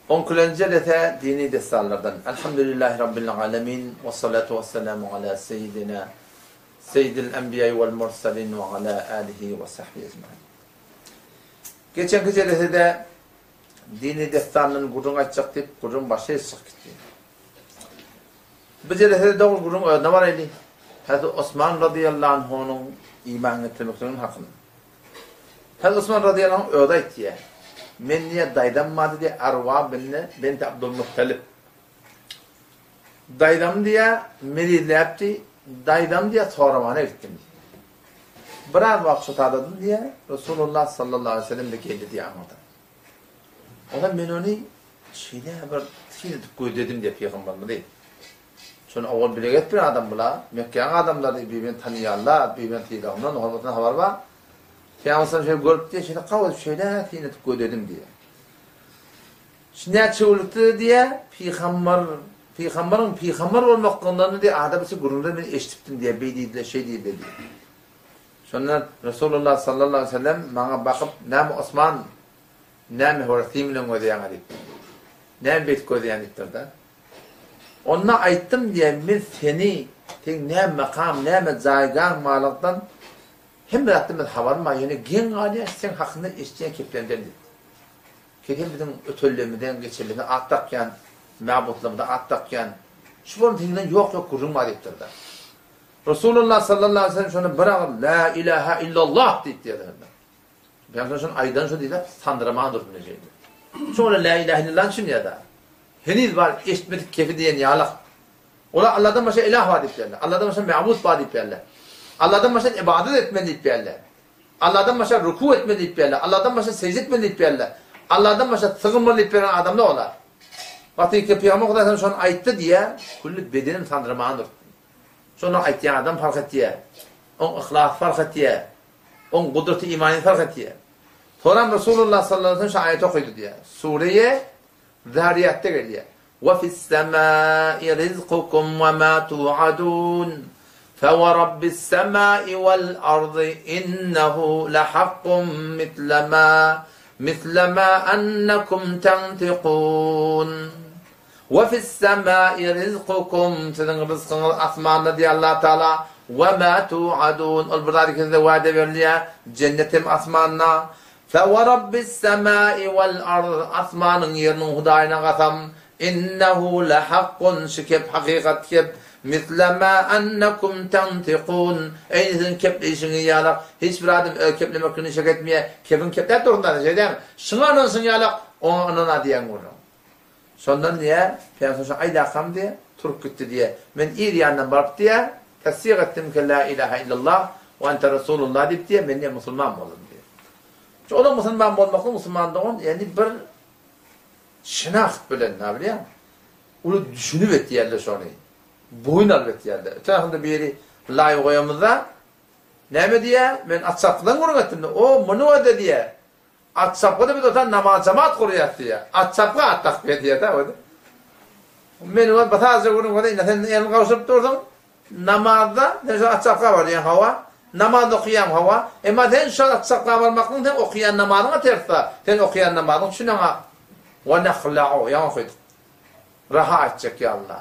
Onkilenji jelese dini dessanlardan. Elhamdülillahi Rabbil alemin, ve salatu ve selamu ala seyyidina seyyidil enbiýai vel mursalin ve ala alihi ve sahbihi ecmain. Geçenki jelesede dini dessandan gürrüň aýtjak diýip, gürrüň başga ýere çykyp gitdi. Bu jelesede dogry gürrüň özüne baraýly. Hazreti Osman razyýallahu anhunyň iman getirmekliginiň hakynda. Hazreti Osman razyýallahu anh özi aýtýar, Men diýýär, daýzam bardy diýýär, Arwa binne benti Abdulmuttalib. Daýzam diýýär, mezizläpdi, daýzam diýýär, soramana gitdim diýýär. Biraz wagt şo tadadym diýýär, Resulullah sallallahu aleýhi we sellem-de geldi diýýär aňyrdan. Onda men ony şeýle bir syn edip gözledim diýýär pygamberimizi. Şony owal bile getiren adam bula, Mekgäniň adamlary bir-birini tanaýarlar, bir-biriniň sylagyndan, hormatyndan habary bar. Pygamber sallam şeýle görüp diýýär, şeýle gawy edip şeýle syn edip gözledim diýýär. Şu näçe günlükde diýýär, pygamber, pygamberiň pygamber bolmaklygyndan diýýär, adam içi gürrüňler men eşidipdim diýýär, beý diýdiler, şeý diýdiler diýýär. Şonda Resulullah sallallahu aleyhi ve sellem maňa bakyp, näme Osman, näme hor syn bilen gözleýäňä diýipdir. Näme beýdip gözleýän diýipdir-de. Onda aýtdym diýýär, men seni, seň näme makam, näme jaýgaň barlykdan hemme zatdan men habarym bar, ýöne geň galýan seň hakynda eşidýän keplemden diýipdir. Ki sen biziň ötenlerimizden, geçenlerimizden at dakýan, mabutlarymyza at dakýan, şu bolan senden ýok-ýok gürrüň bar diýipdir-de. Resulullah sallallahu aleyhi ve sellem şonda bir agyz La ilaha illallah diýip diýýär. Pygamber şony aýdan şo diýlip sandyraman durdy şeýle. Şoňa la ilaha illallah düşünýär-de. Heniz bar eşitmedik kefi diýen ýalyk. Olar Allahdan başga ilah bar diýip berler. Allahdan başga mabut bar diýip berler. Allahdan başga ibadet etmeli diýip berler. Allahdan başga ruku etmeli diýip berler. Allahdan başga secde etmeli diýip berler. Allahdan başga sygynmaly diýip beren adamlar olar. Wagty ki Pygamber Hudaý şony aýtdy diýä, külli bedenim sandyraman durdy. Şony aýtýan adam fark etýär. Oň yhlasy fark etýär. Oň gudraty imany fark etýär. Soram Resulullah sallallahu aleyhi ve sellem şu aýaty okydy diýýär. Sureýe Zariýatda gelýär. Ve fis-semai rizkukum ve ma tu'adun. Fe ve rabbis-semai vel-ardy innehu lehakkun mitle ma mitle ma ennekum tentikun. We fis-semai rizkukum, siziň ryzkyňyz asmanda diýýär Allah Taala, we ma tu'adun, ol bir zat ki size wada berilýär, jennet hem asmanda. Fe we rabbis-semai wal-ard, asmanyň ýeriniň Hudaýyna kasam, innehu lehakkun, şu kep hakykat kep, misle ma ennekum tentikun, eýni siziň kepleýşiňiz ýalak, hiç bir adam öz keplemekligini şek etmeýär, kepiň kepläp dursun da, şeýdämi? Şuňa ynanşyň ýalak, oňa ynana diýýän gürrüň. Şondan diýýär, Pygamber şo aýdakam diýýär, turup gitdi diýýär. Men yz ýanyndan baryp diýýär, tassyk etdim ki la ilaha illallah we ente Resulullah diýip diýýär, men diýýär musulman boldum diýýär. Şu ola musulman bolmaklyk musulman dogan, ýagny bir şynaht bilen, näbilýän, uly düşünip etýärler şony. Boýun alyp etýärler. Öten hafta biri live goýamyzda näme diýýär? Men at çapgydan gürrüň etdim. O muny öde diýýär. At çapgyda biz otan namaz jamat gurýas diýýär. At çapga at dakýar diýýär-dä özi. Men ol basazja günüň bolsa indi sen elini gowşuryp dursuň. Namazda sen şo at çapga barýaň hawa. Namaz okaýaň hawa. Emma sen şo at çapga barmaklygyň sen okaýan namazyňa ters-de. Sen okaýan namazyň üçin oňa we nahla'u ýaňy okadyk. Raha aýtjak ýalyna.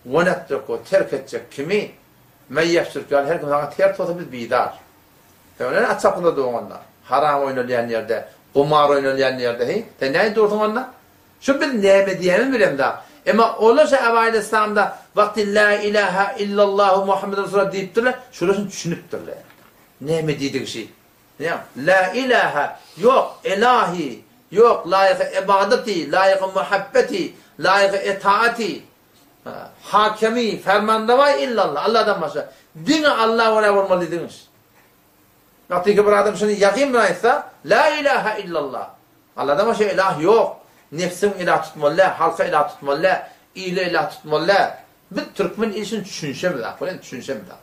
We netruku terk etjek kimi? Men ýefsürk ýaly her kim saňa ters bolsa biz bizar. Sen näme at çapgyda durň onda? Haram oýnalýan ýerde, gumar oýnalýan ýerde, heý, sen näme dursuň onda? Şu biz näme diýýänimizi bilemzok. Emma olar şu Ebaýyl Yslamda wagty La ilaha illallahu Muhammedun Resulullah diýipdirler, şular şuny düşünipdirler. Näme diýdigi şi? Näme? La ilaha, ýok, elahi, ýok, laýyky ybadaty, laýyky muhabbeti, laýyky etaaty, Hakimi, fermanrewaý illallah, Allahdan başga. Diňe Allaha görä bolmaly diýdiňiz. Wagtyky bir adam şuny ýakyn bilen aýtsa, La ilaha illallah. Allahdan başga ilah ýok. Nefsiň ilah tutmaly däl, halka ilah tutmaly däl, ile ilah tutmaly däl. Biz türkmen ili şuny düşünişemizok, bilen düşünişemizok.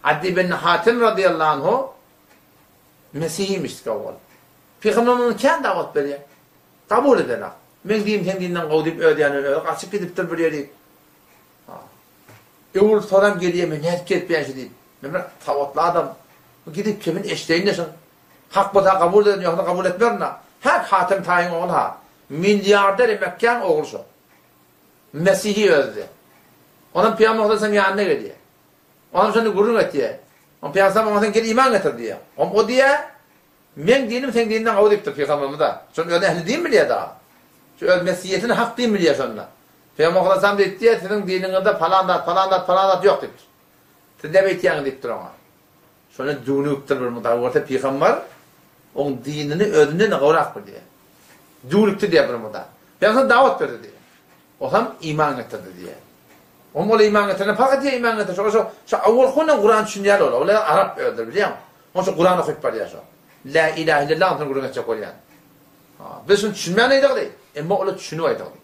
Adi ibn Hatim radiyallahu anhu Mesihiymiş owal. Pygamberimiz kän dawat berýär. Kabul edenak. Meň dinim seň dininden gowy diýip öz ýanyna özi gaçyp gidipdir bir ýerik. Öwrülip soram gelýär men nädip gelip bilýän şu diýip. Men bir sowatly adam. Gidip kepin eşdeýin-de şuň. Hak bolsa kabul ederin ýogsa kabul etmerin-a. Häk Hatem Taýyň ogly ha. Milliarder Mekgäň ogly şo. Mesihi özi. Onam Pygamber sallallahu aleyhi ve sellem ýanyna gelýär. Onam şonda gürrüň etýär. Onam Pygamber sallallahu oňa sen gel iman getir diýýär. Onam o diýýär, Meň dinim seň diniňden gowy diýipdir Pygamberimiz-a. Şony özi ähli din bilýär dagy. Şu öz mesihiýetini hak din bilýär şonda. Pygamber sallallahu aleyhi ve sellem diýipdir, siziň diniňizde palan zat, palan zat, palan zat ýok diýipdir. Siz näme aýtýaňyz diýipdir oňa. Şonda düwnüpdir bir mudar görse pygamber oň dinini özünden-de gowrak bilýär. Düwnüpdi diýýär bir mudar. Pygamber dawat berdi diýýär. Osam iman getirdi diýýär. Oň ol iman getirende parh edýär iman getir. Şo şo şo awwalky günden Kuran düşünýär ol. Ol arap özleri bilýäňmi? Oň şo Kuran okyp barýar şo. La ilahe illallah ondan gürrüň etjek bolýan. Biz şuny düşünmän aýdagly, emma olar düşünip aýdagly.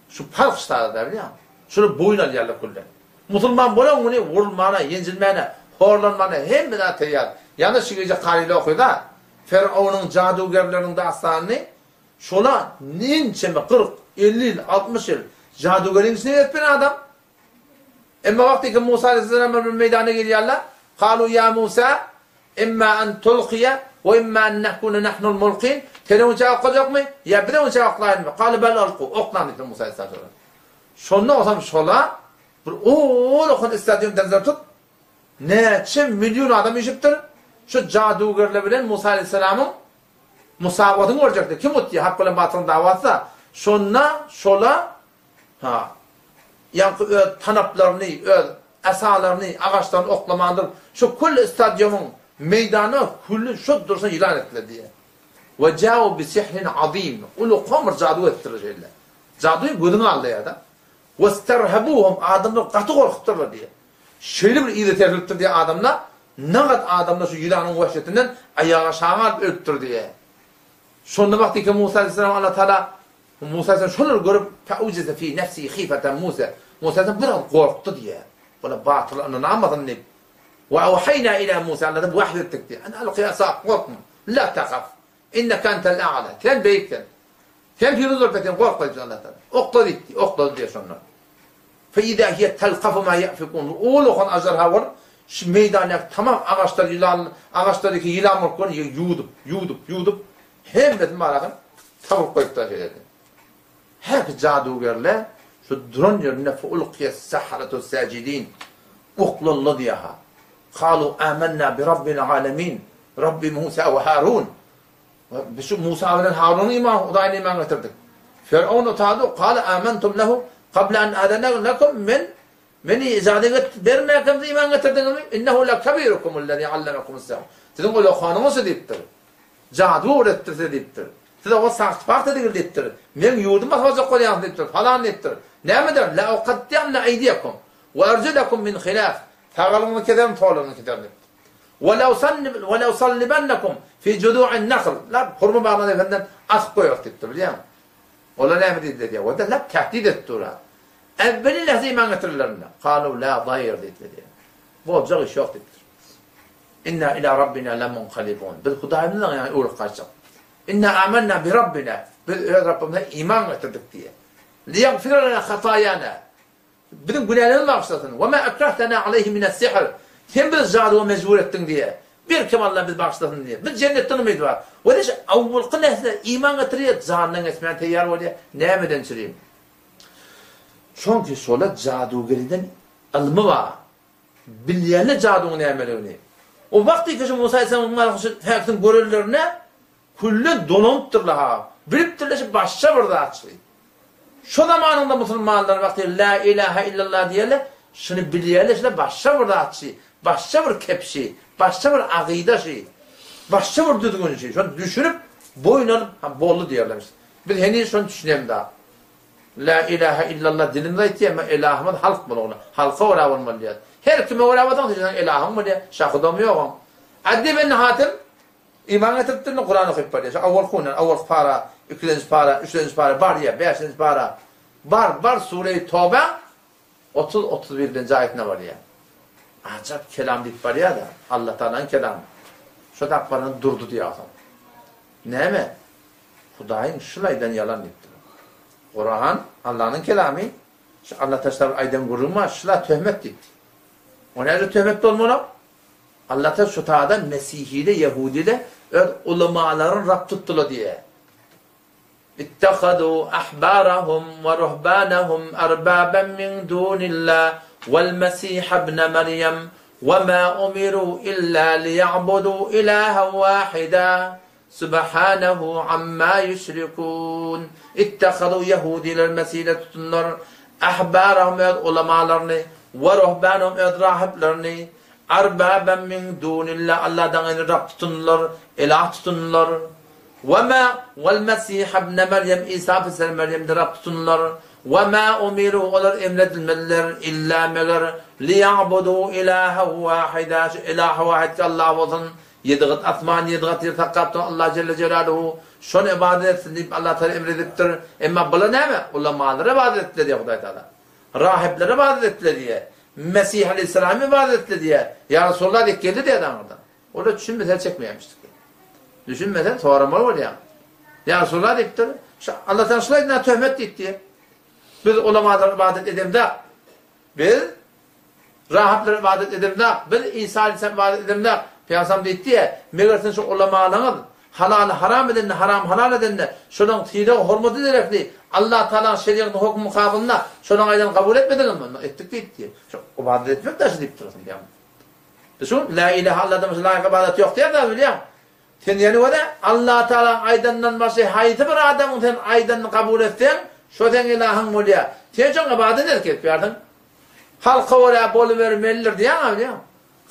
Şu parh ştada bilýäňmi? Şuny boýun alýarlar külden. Musulman bolan güni wurulmana, ýenjilmäne, horlanmana hemme zat taýýar. Ýa-da şu gije Karyla okyda, Ferownyň jadugerleriniň dastanyny şola ençeme 40, 50 ýyl, 60 ýyl jadugeriň içine gezip ýören adam. Emma wagty ki Musa aleyhisselam bir meýdana gelýärler, Kalu ýa Musa, imma an tulkiýa we imma an nekune nahnul mulkin. Sen öňçä oklajakmy? Ýa biz öňçä oklaýynmy? Kalu bel alku. Oklaň diýipdir Musa aleyhisselam. Şonda bolsam şola bir ullakan stadion derzer tut, näçe million adam üýşüpdir, şu jadugerler bilen Musa aleyhisselamyň musabagasyny görjekdi. Kim utýar? Hak bilen batylyň dawasy-da. Şonda şola ha ýaňky öz tanaplaryny, öz asalaryny agaçdan oklamandyr. Şu kül stadionyň meýdanyna külli şu durşuna ýylan etdiler diýýär. We ja'u bi sihrin azim. Ullakan bir jadu etdiler şeýle. Jaduý gözüňi aldaýar-da. Westerhabuhum, adamlar gaty gorkupdyrlar diýýär. Şeýle bir yza serpilipdir diýýär adamlar, nagat adamlar şu ýylanyň wehşetinden aýaga şaga alyp ölüpdir diýýär. Şonda wagtyky Musa aleyhisselam Allah Taala Musa aleyhisselam şolary görüp feujese fi nefsihi hifeten Musa. Musa aleyhisselam biraz gorkdy diýýär. Bular batyla ynanmasyn diýip. Ve awhayna ila Musa Allahdan wahy etdik diýýär. En alqi asak gorkma. La tahaf. Inneke entel a'la. Sen beýiksin. Sen piruz bolup eken, gorkma diýipdir Allah Tagala. Okla diýipdi, oklady diýýär şonda. Fe izâ hiye telkafu mâ ye'fikûn. Ullakan aždarha bolup, şu meýdandaky tamam agaçlar ýylan, agaçlardaky ýylan bolup görün, ýuwdup, ýuwdup, ýuwdup, hemmesini barakan sabyryp goýupdyr şeýle. Herki jadugerler şu duran ýerinde fe ulkiye s-saharatu sâjidîn. Oklandy diýýär-ha. Kalu âmennâ bi rabbil âlemin, Rabbi Musa we Harun. Biz şu Musa bilen Harunyň iman, Hudaýyna iman getirdik. Ferowun otady, Kale amantum lehu qabla an adana lekum men meni ijaza bermäkäm siz iman getirdiňizmi? Innehu lekabirukumul-lezi allamakumus-sihr. Siziň ulakanyňyz şu diýipdir. Jady öwretdi size diýipdir. Siz oňa saht-paht edigil diýipdir. Meň ýurdumy basyp aljak bolýaňyz diýipdir. Falan diýipdir. Näme eder? La uqatti'anna aydiyakum we arjulakum min hilaf. Sagalyňyzy keserin, soluňyzy keserin diýipdir. Wa-leusallibannakum fi juzu'in nahl. Lap hurma bagynyň depesinden asyp goýarys diýipdir, bilýäňmi? Olar näme diýdiler diýýär. Olar lap tähdit edip dur-a. Äwweli lähze iman getirenlerinde, kalu la daýr diýdiler diýýär. Boljak iş ýok diýipdir. Inna ila rabbina lamunkalibun. Biz Hudaýymyza ýaňy öwrülip gaýtjak. Inna amanna bi rabbina. Biz öz Rabbymyza iman getirdik diýýär. Liýagfira lana hataýana. Biziň günälerimizi bagyşlasyn. Ve ma ekrahtena aleyhi mines-sihr. Sen bizi jaduwa mejbur etdiň diýýär. Belkem Allah bizi bagyşlasyn diýýär. Biz jennetden umyt bar. We şu awwalky nesle iman getirýär, jandan geçmäne teýýar bolýar. Nämeden çürim? Çünki şolar jadugeriden ylmy bar. Bilýänler jaduň nämeligini. O wagtky şu Musa aleyhisselamyň şu häkisiň görenlerine Külden dolanypdyrlar-ha. Bilipdirler şu başga bir zatçy. Şo zamanyňda musulmanlar wagty Lä ilähä illallah diýerler, şuny bilýärler şular başga bir zatçy, başga bir kepşi, başga bir agyda şy, başga bir düzgün şy. Şony düşünip, boýun alyp, ha boldy diýerlermiş. Biz heniz şony düşünemzok. Lä ilähä illallah dilimiz aýtýar, emma elahymyz halk bolmaly. Halka görä bolmaly diýýär. Her kime görä bolsaň, sen elahyň bolýar, şahydam ýok oň. Addi ibn Hatim Iman getiripdirmi, Kuran okyp barýar. Şu awalky günden, awalky para, ikilenji para, üçlenji para barýar, bäşinji para. Bar, bar Sure-i Toba 30, 31 birinji aýatyna barýar. Ajap kelam diýip barýar-da, Allah Tagalanyň kelamy. Şo dap baranda durdy diýýär soň. Näme? Hudaýyň şul aýdan ýalan diýipdir. Kuran Allanyň kelamy, şu Allah taşlap aýdan gürrüň bar, şula töhmet diýipdir. O näme töhmet bolmaly? Allata şu tada mesihile ýehudile öz ulamalaryny Rab tutdyla diýýär. Ittehadu ahbarahum we ruhbanahum arbaban min dunillah wal mesiha ibne Meryem we ma umiru illa liýa'budu ilahan wahida Subhanehu amma ýüşrikun. Ittehadu ýehudiler Mesihde tutundylar ahbarahum öz ulamalaryny we ruhbanahum öz rahyplaryny arbaban min dunillah Allahdan gaýry Rab tutundylar, ilah tutundylar. We ma wal Mesiha ibne Merýem Isa piseri Merýemde Rab tutundylar. We ma umiru olar emredilmediler illa meger liýa'budu ilahan wahida şu ilah wahid ki Allah bolsun Ýedi gat asman, ýedi gat ýer saklap duran Allah jelle jelaluhu şony ybadat etsin diýip Allah Tagala emr edipdir. Emma bular näme? Ulamalara ybadat etdiler diýýär Hudaý Tagala. Rahyplara ybadat etdiler diýýär. Mesih aleyhissalama ybadat etdiler diýýär. Ýa Resulallah diýip geldi diýýär aňyrdan. Olar düşünmese çekmeýärmişdik. Düşünmese soramaly bolýar. Ýa Resulallah diýipdir. Şu Allah Tagala şulay diýip töhmet diýip diýýär. Biz ulamalara ybadat edemzok. Biz Rahaplary ybadat edemzok, biz Isa aleyhissalama ybadat edemzok. Pygamberimiz diýipdi-ä, Meger siziň şu ulamalaryňyz halaly haram edende, haramy halal edende, şolaryň sylag-hormaty derekli Allah Tagalaň şerigatynyň hökmi mukabylynda şolaryň aýdanyny kabul etmediňizmi? Onda etdik diýipdi. Şu ybadat etmek daşy diýipdir Pygamberimiz. Biz şu La ilaha Allahdan başga laýyk ybadat ýok diýýäris bilýäň. Sen ýene görä, Allatagalaň aýdanyndan başga haýsy bir adamyň sen aýdanyny kabul etseň, şo seň ilahyň bolýar. Sen şoň ybadat edip gezip ýörsiň. Halka görä bolubermelidir diýýäň-ä bilýäňmi?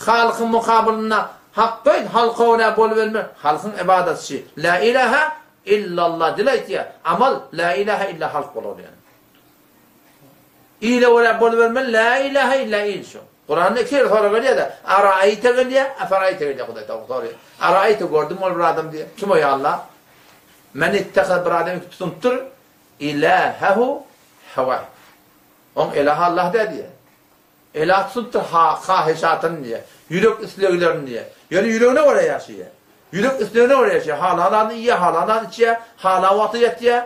Halykyň mukabylynda hak goý, halka görä boluberme. Halkyň ybadatçy. La ilaha illallah dil aýtýar. Amal la ilaha illa halk bolar ýaly. Ile görä bolubermeli, la ilaha illa il şo. Kuranda iki ýerde sorag gelýär-de, Araýte gelýär, Eferaýte gelýär Hudaý Tagala soraýar. Araýte gördüňmi ol bir adam diýýär. Kim o ýa Allah? Men ittehaz bir adam tutunypdyr ilahehu hewah. Oň ilahy Allah däl diýýär. Ilah tutunypdyr ha hahyşatyny diýýär. Ýürek isleglerini diýýär. Ýöne ýüregine görä ýaşaýar. Ýürek islegine görä ýaşaýar. Halan zadyny iýýär, halan zadyny içýär, halan wagty ýatýar.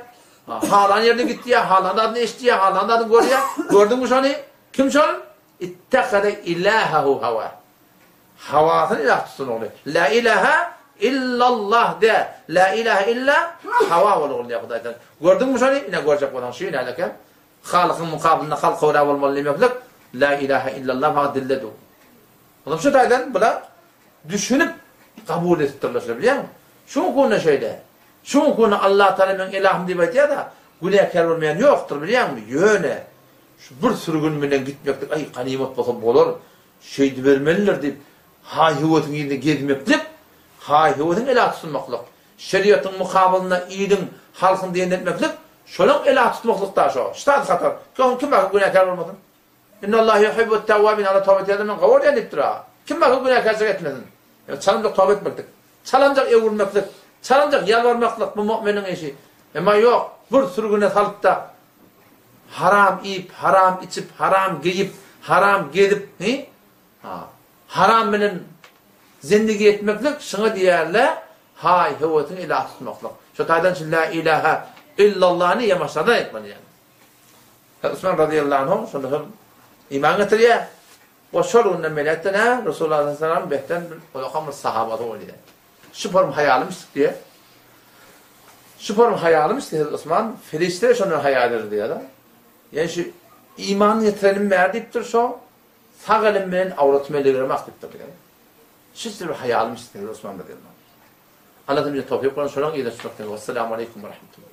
Halan ýerine gitýär, halan zadyny eşidýär, halan zadyny görýär. Gördüňmi şony? Kim şol? Ittehade ilahehu hawa. Hawasyny ilah tutsun ogly. La ilaha illallah de. La ilaha illa hawa bol ogly diýýär Hudaý Tagala. Gördüňmi şony? Ine görjek bolsaň şu ýene eken. Halykyň mukabylynda halka görä bolmaly diýmeklik La ilaha illallah maňa dilde dur. Olam şu taýdan bular düşünip kabul edipdirler şuny bilýäňmi? Şu günde şeýle. Şu günde Allah Tagala meň ilahym diýip aýdýar-da, günäkär bolmaýan ýokdur bilýäňmi? Ýöne şu bir sürgün bilen gitmeklik, aý ganymat bolsa bolar, şeýdibermelidir diýip, haý-höwesiň yzynda gezmeklik, haý-höwesiň ela tutunmaklyk, şeriatyň mukabylynda iliň, halkyň diýenini etmeklik, şolaň ela tutmaklyk-da şo. Ştat hatar. Soň kim barka günäkär bolmasyn? Innallaha yuhibbut tawwabin Alla toba edýänleri men gowy görýän diýipdir-a. Kim barka günäkärçilik etmesin. Ýöne çalymjak toba etmeklik, çalymjak öwrülmeklik, çalymjak ýalbarmaklyk bu mu'miniň işi. Emma ýok, bir sürgüne salyp-da, haram iýip, haram içip, haram geýip, haram gezip, hi? Ha, haram bilen zendigi etmeklik şuňa diýerler, haý, höwesiňi ilah tutmaklyk. Şo taýdan şu la ilaha illallany ýamaşlardan aýtmaly ýaly. Osman razyýallahu anhu şonda hem iman getirýär. O şol günden beýläkden hä Resulullah sallallahu aleyhi ve sellem behden bir ulakam bir sahabasy bolýar. Şu form haýalym içdik diýýär. Şu form haýalym içdi Hazreti Osman, perişde şondan haýa eder diýýär. Ýani şu iman getirenim bäri diýipdir şo sag elim bilen awratymy elegremak diýipdir diýýär. Şu bir haýalym içdi Hazreti Osman radiyallahu anh. Allah bize towfik bersin, şolaň yzyna çykmak. Wessalamu aleýkum we rahmetullah.